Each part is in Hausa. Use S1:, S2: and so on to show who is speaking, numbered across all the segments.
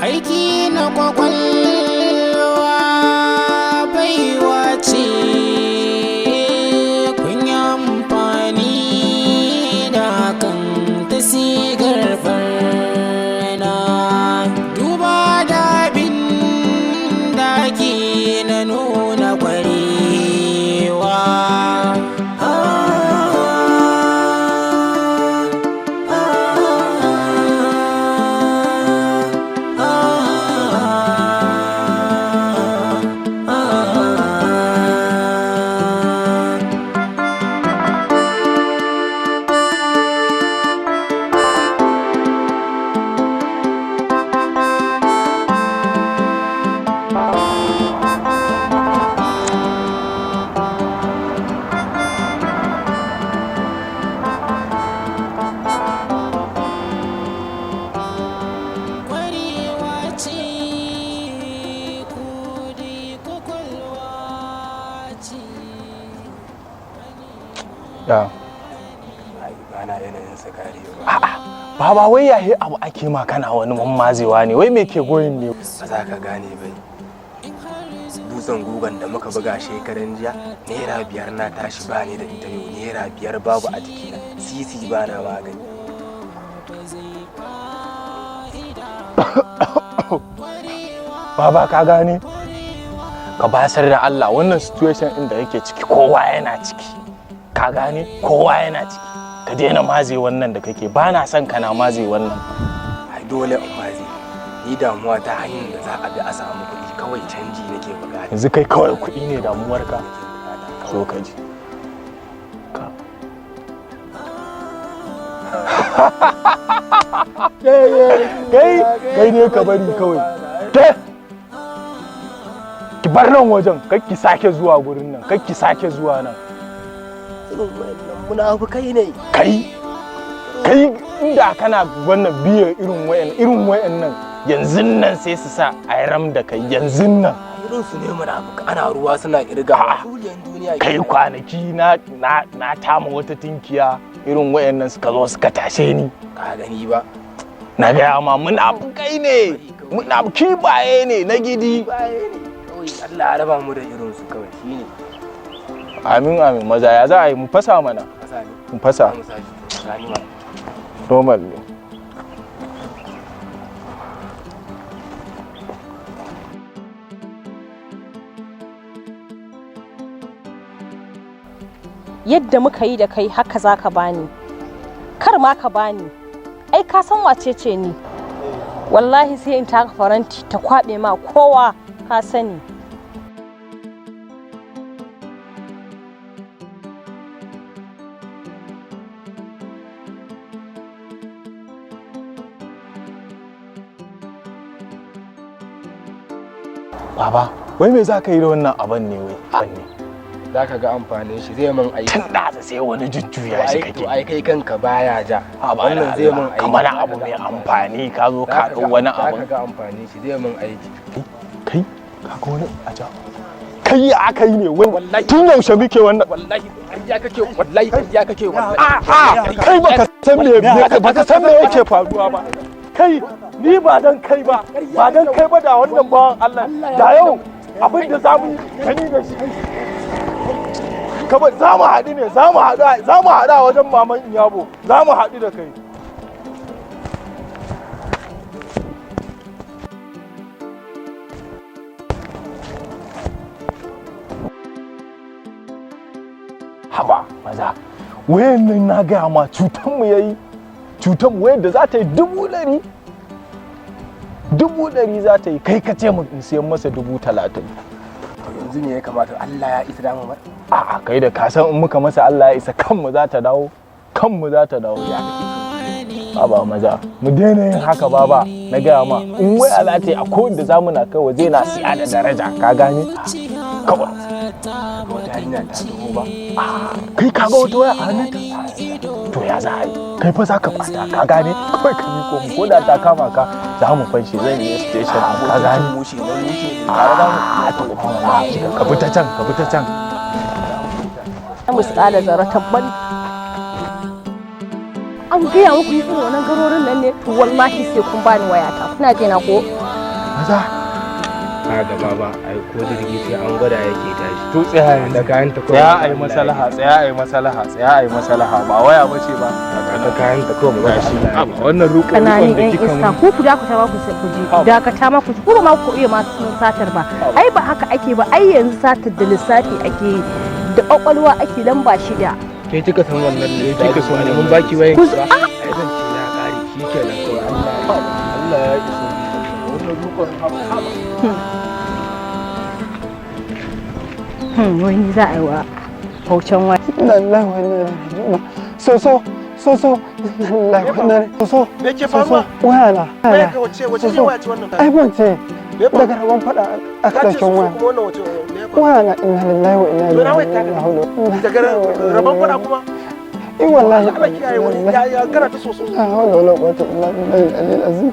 S1: Aiki na kwakwalwa baiwa ce, kun yi amfani da hakan ta sigar barna. Duba da abin da ke na nuna kwarewa. Kwarewa ce ko dai kwakwalwa ce?
S2: Ya.
S3: Ai ba na yanayin sigari ba.
S2: A'a, baba, wai yayi abu ake ma kana wani mammazewa ne, wai me ke goyin ne?
S3: Ba za ka gane bai. Dutsen gugan da muka buga shekaran jiya, ₦5 na tashi ba ni da ita yau, ₦5 babu a jikina, sisi ba na magani.
S2: Baba, ka gane? Ka basar da Allah, wannan situation ɗin da yake ciki kowa yana ciki. Ka gane? Kowa yana ciki. Ka daina maze wannan da kake, ba na son kana maze wannan.
S3: Ai dole in maze. Ni damuwa ta hanyar da za a bi a samu kuɗi kawai, canji nake bukata.
S2: Yanzu kai kawai kuɗi ne damuwarka.
S3: Nake bukata.
S2: Zo ka ji. Ka. Kai, kai ne ka bari kawai. Ke! Ki bar nan wajen, kar ki sake zuwa gurin nan, kar ki sake zuwa nan.
S3: Munafukai ne.
S2: Kai, kai, inda kana wannan biye irin wayan nan, yanzu nan sai su sa a yi ram da kai yanzu nan.
S3: Irin su ne munafukai, ana ruwa suna kirga.
S2: A'a.
S3: Juliyan duniya.
S2: Kai, kwanaki na tama wata tinkiya, irin wayan nan suka zo suka tashe ni.
S3: Ka gani ba?
S2: Na gaya ma, munafukai ne, munafuki baye ne na gidi.
S3: Baye ne kawai, Allah ya raba mu da irin su kawai shine.
S2: Amin, amin. Maza, ya za a yi mu fasa mana?
S3: Fasa ne.
S2: Mu fasa.
S3: Mu sashi gani ma.
S2: Normal ne.
S4: Yadda muka yi da kai haka za ka bani? Kar ma ka bani. Ai ka san wace ce ni. Wallahi sai in taka faranti ta kwaɓe ma kowa ka sani.
S2: Baba, wai me za ka yi da wannan abin ne, wai abin ne?
S3: Za ka ga amfanin shi, zai min aiki.
S2: Tun da sai wani jujjuya shi
S3: Ai
S2: kake.
S3: To ai kai kanka baya ja.
S2: Ha ba.
S3: Wannan zai min aiki.
S2: Kamar abu mai amfani ka zo ka ɗau wani
S3: Za
S2: abu.
S3: ka ga amfanin shi, zai min aiki.
S2: Kai, ka ga wani a ja. Kai, ya aka yi ne wai? Tun yaushe muke wannan?
S3: Wallahi ƙarya kake, wallahi ƙarya kake, wallahi.
S2: A kai, baka san me yake faruwa ba. Kai, ni ba dan kai ba, ba dan kai ba da wannan bawan Allah da yau abin da za mu yi gani da shi. Kamar za mu haɗu ne, za mu haɗu a wajen maman Iyabo, za mu haɗu da kai. Haba maza, wayan nan na gaya ma cutan mu yayi, cutan wayar da za ta yi 100,000, 100,000 za ta yi. Kai ka ce mu in siyan masa 30,000.
S3: To yanzu ne ya kamata Allah ya isa dama ba?
S2: A'a, kai da ka san in muka masa Allah ya isa, kanmu za ta dawo, kanmu za ta dawo.
S3: Ya kake so?
S2: Baba, maza, mu daina yin haka. Baba, na gaya ma, in waya za ta yi a kowanne zamu na kai waje na siya da daraja, ka gane kawai.
S3: Ga wata yarinya ta taho ba.
S2: Kai, ka ga wata waya a hannunta? To ya za a yi? Kai fa za ka bata, ka gane? Kawai ka miko mu, ko da ta kama ka za mu fanshe, zan yi station, ka gane?
S3: Mushe na mushe ne.
S2: Tare da mu a to ka fita can, ka fita can.
S4: Misƙala zaratan ban. An gaya muku yi irin wannan garorin nan ne, to wallahi sai kun bani wayata. Kuna jina ko?
S2: Maza.
S3: Ka gaba ba ai, ko jirgi sai an gwada yake tashi.
S2: To, tsaya yanzu.
S3: Da kayan ta kawai.
S2: Tsaya a yi masalaha, tsaya a yi masalaha, tsaya a yi masalaha. Ba waya ba ce ba.
S3: Da kayan ta kawai mu gwada.
S2: Gashi.
S3: Allah ya
S2: Aba, wannan rukun
S4: Kananan
S2: rukun da
S4: yan
S2: kika
S4: iska.
S2: mun.
S4: Ku dakata ma, ku sai ku ji, dakata ma ku ji. Ku ba ma ku iya ma sun satar ba. Ai ba haka ake ba. Ai yanzu satar da lissafi ake yi, da kwakwalwa ake, lamba shida.
S3: Ke kika san wannan ne?
S2: Ke kika san
S3: wannan,
S2: wannan.
S3: Mun baki wayan
S4: Ku
S3: ki ba. Ai zan ce ya kare, shikenan kawai. Allah
S2: Allah ya isa. Wannan rukun, haba haba.
S4: Wai ni za a yi wa faucen waya?
S5: Inna lillahi wa inna ilaihi raji'un. So so so so, inna lillahi wa inna ilaihi, so so.
S6: Me ke
S5: So so.
S6: faruwa?
S5: Waya na.
S6: Waya ka wace wace ne?
S5: So, so.
S6: Waya ce wannan?
S5: iPhone ce.
S6: Me fa?
S5: Daga rabon fada aka
S6: Ka ce
S5: dauke
S6: su
S5: waya.
S6: kuma wannan wace me ya faru?
S5: Waya na, inna lillahi wa inna
S6: To na
S5: ilaihi
S6: waya ta
S5: raji'un.
S6: Daga rabon fada kuma?
S5: Eh wallahi.
S6: Allah kiyaye, wani ya ya kana ta soso.
S5: La hawla wala quwwata illa billahi al-aliyyil azim.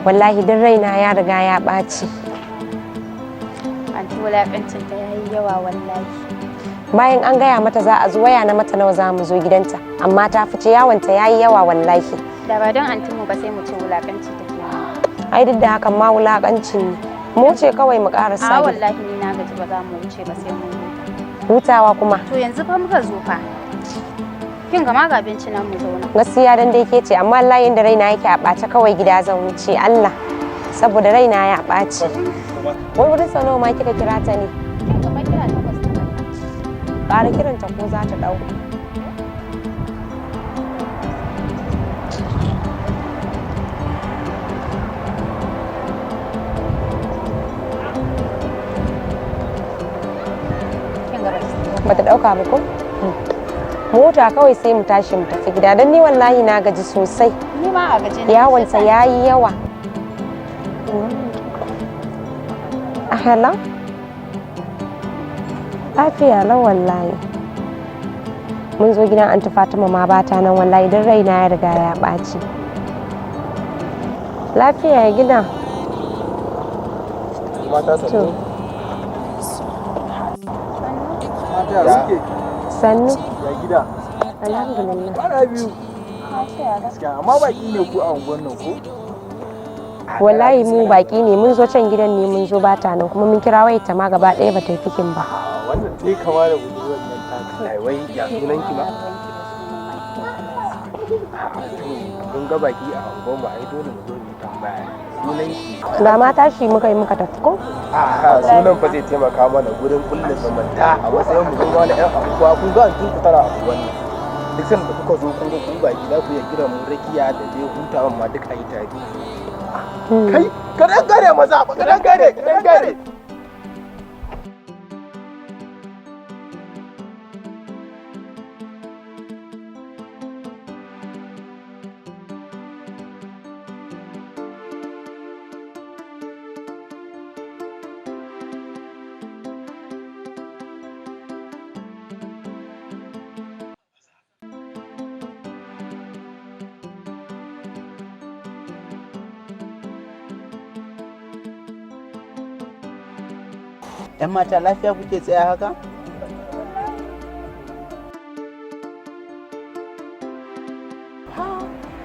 S7: Wallahi duk raina ya riga ya ɓaci.
S8: Anti, wulaƙancin ta yayi yawa wallahi.
S7: Bayan an gaya mata za a zo, waya na mata nawa za mu zo gidanta, amma ta fice. Yawanta ya yi yawa wallahi.
S8: Da ba don antin mu ba, sai mu ce wulaƙanci take mana.
S7: Ai duk da hakan ma wulaƙancin ne. Mu ce kawai mu ƙarasa
S8: A
S7: gida.
S8: wallahi ni na gaji, ba za mu wuce ba sai mun huta.
S7: Hutawa kuma?
S8: To yanzu fa muka zo fa. Kin ga ma ga abinci nan, mu zauna.
S7: Gaskiya dan dai ke ce, amma wallahi inda raina yake a ɓace, kawai gida zan wuce, Allah, saboda raina ya ɓaci. Wai wurin sau nawa ma kika kira ta ne?
S8: Kin ga fa kira takwas na mata.
S7: Ƙara kiranta ko za ta ɗauka.
S8: Kin ga ba ta
S7: Bata ɗauka ba ko? Mota kawai, sai mu tashi mu tafi gida, don ni wallahi na gaji sosai.
S8: Ni ma a gaji ne.
S7: Yawonta ya yi yawa. Hello, lafiya lau wallahi. Mun zo gidan Anti Fatima ma bata nan. Wallahi don raina ya riga ya ɓaci. Lafiya ya gida?
S3: Mata, sannu.
S7: To, sannu.
S6: Ya gida?
S7: Alhamdulillah.
S6: Kwana biyu. Gaskiya amma baki ne ku a unguwar nan ko?
S7: Wallahi mu baki ne. Mun zo can gidan ne, mun zo bata nan, kuma mun kira wayar ta ma gaba ɗaya bata yi picking ba.
S6: Wannan tai kama da budurwar nan ta.
S3: Ai wai ya sunan ki ma? A'a, to mun ga baki a unguwar mu, ai dole mu zo mu yi tambaya. Sunan ki?
S7: Ba ma tashi muka yi muka tafi ko?
S3: A'a, sunan fa zai taimaka mana gurin kulla zamanta a matsayin mu kun wani ƴan anguwa. Kun ga antin ku tara a unguwar nan. Duk sanda kuka zo kun ga ku baki, za ku iya kiran mu rakiya da dai hutawan ma duk a yi tare.
S6: Kai, kadan gare maza, kadan gare, kadan gare.
S9: 'Yan mata, lafiya kuke tsaya haka?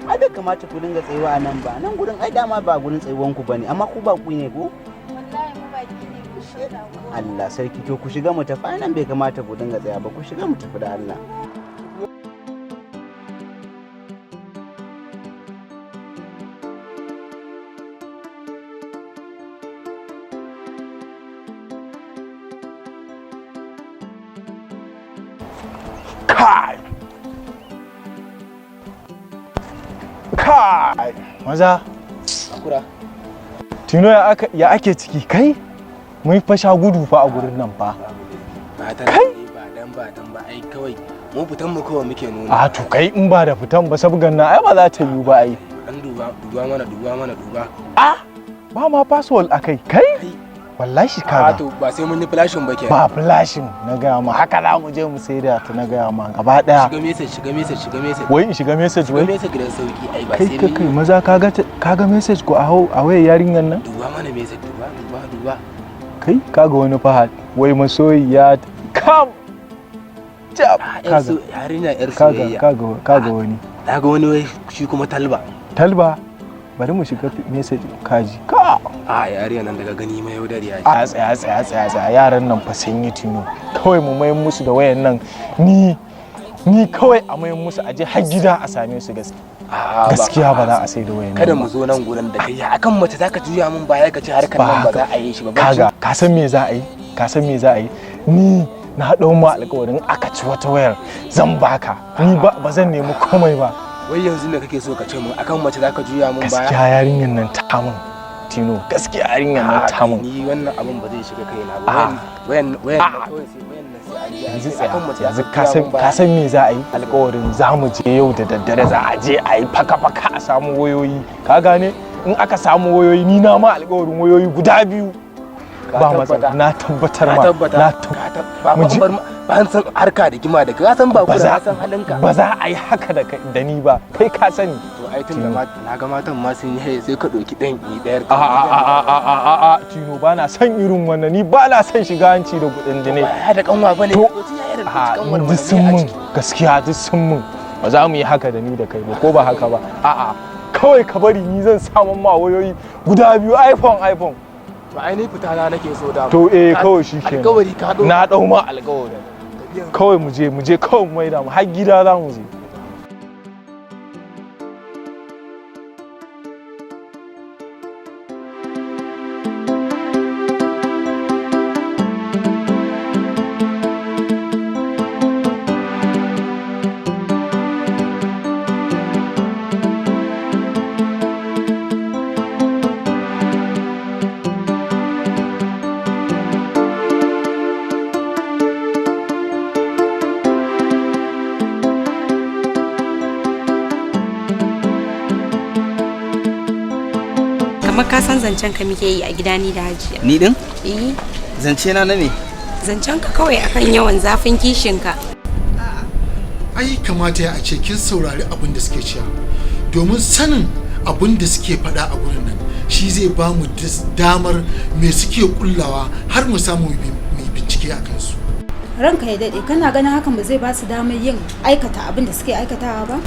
S9: Ai bai kamata ku dinga tsayuwa a nan ba. Nan gurin ai dama ba gurin tsayuwan ku bane, amma ku ba ku ne ko?
S8: Wallahi mu baki ne, mu shaida.
S9: Allah sarki, to ku shiga mu tafi. Ai nan bai kamata ku dinga tsaya ba. Ku shiga mu tafi da Allah.
S2: Kai kai, maza.
S3: Akura.
S2: Tino, ya ake ciki? Kai, mun fa sha gudu fa a gurin nan fa.
S3: Ba ta ne ba dan ba dan ba, ai kawai mu fitan mu kawai muke nuna.
S2: A to kai, in ba da fitan ba sabgan nan ai ba za ta yiwu ba ai.
S3: Dan duba, duba mana, duba mana, duba.
S2: A ba ma password akai. Kai, Wallahi
S3: A
S2: kaga.
S3: to, ba sai mun yi flashing ba kenan.
S2: Ba flashing, na gaya ma, haka za mu je mu saida ta, na gaya ma, gaba daya.
S3: Shiga message, shiga message, shiga message.
S2: Wai in shiga message?
S3: Shiga
S2: Wai
S3: message da sauki ai, ba
S2: kai
S3: sai
S2: kai
S3: mun
S2: kai maza, kaga message ko a hau a wayar yarinyar nan?
S3: Duba mana message, duba, duba, duba.
S2: Kai, kaga wani fahad, wai masoyiya kam jab.
S3: Yar
S2: Kaga
S3: yarinya yar
S2: kaga
S3: soyayya.
S2: Kaga wani.
S3: Naga wani, wai shi kuma talba.
S2: Talba, bari mu shiga message, kaji ka.
S3: A yarinya nan daga gani mai yaudariya ce.
S2: A tsaya, tsaya, tsaya, tsaya, yaran nan fa sun yi tuno. Kawai mu mayan musu da wayan nan, ni kawai a mayan musu, aje har gida a same su, gaskiya.
S3: A'a,
S2: Gaskiya ba za a sai da wayan nan
S3: Kada
S2: ba.
S3: mu zo nan gurin da kai akan mace zaka juya min baya ka ce harkar
S2: Ba
S3: nan ba
S2: haka.
S3: za a yi shi ba.
S2: Kaga, ka san me za a yi? Ka san me za a yi? Ni na ɗau ma alƙawarin aka ci wata wayar zan baka. Ni ba zan nemi komai ba.
S3: Wai yanzu me kake so ka ce min, akan mace zaka juya min baya?
S2: Gaskiya yarinyar nan ta mun, Tino, gaskiya yarinyar nan ta mun.
S3: Ni wannan abun ba zai shiga kaina ba.
S2: A'a.
S3: Wayan nan kawai sai wayan nan sai an je an
S2: Yanzu
S3: sai
S2: tsaya.
S3: akan mace
S2: Yanzu
S3: zaka
S2: ka
S3: juya
S2: san
S3: min baya.
S2: ka san me za a yi? Alƙawarin za mu je yau da daddare, za a je a yi faka faka a samu wayoyi, ka gane? In aka samu wayoyi, ni na ma alƙawarin wayoyi guda biyu.
S3: Ka
S2: Ba matsala.
S3: Tabbata?
S2: Na tabbatar
S3: Ka
S2: ma.
S3: tabbata?
S2: Na
S3: Ba
S2: Mu je-
S3: ba an san harka da gima da ka san ba
S2: Ba
S3: gurin
S2: za
S3: na san halinka.
S2: Ba za a yi haka da kai da ni ba, kai ka sani.
S3: To ai tun da na ga matan ma sun yi, sai ka ɗauki ɗan yi ɗayar.
S2: A a a a a a a a, Tino, ba na son irin wannan, ni ba na son shiga hanci da kudin dine.
S3: Ba da kanwa bane.
S2: To
S3: To ya da
S2: a
S3: kanwar
S2: duk
S3: mana
S2: sun
S3: me a
S2: mun
S3: ciki?
S2: Gaskiya duk sun mun, ba za mu yi haka da ni da kai ba, ko ba haka ba? A'a, kawai ka bari, ni zan samun ma wayoyi guda biyu, iPhone, iPhone.
S3: To ai ni fita na nake so da.
S2: To eh, kawai shi kenan.
S3: Alkawari ka ɗauka.
S2: Na dau ma alkawari. Kawai mu je, mu je kawai, mu maida mu har gida za mu je.
S7: Kamar ka san zancen ka muke yi a gida ni da Hajiya.
S9: Ni din?
S7: Eh.
S9: Zance na na me?
S7: Zancen ka kawai akan yawan zafin kishin ka.
S10: Ai kamata ya a ce kin saurari abin da suke cewa, domin sanin abin da suke faɗa a gurin nan shi zai ba mu damar me suke kullawa har mu samu mu bincike a kansu.
S8: Ranka ya daɗe, kana ganin hakan ba zai ba su damar yin aikata abin da suke aikatawa ba?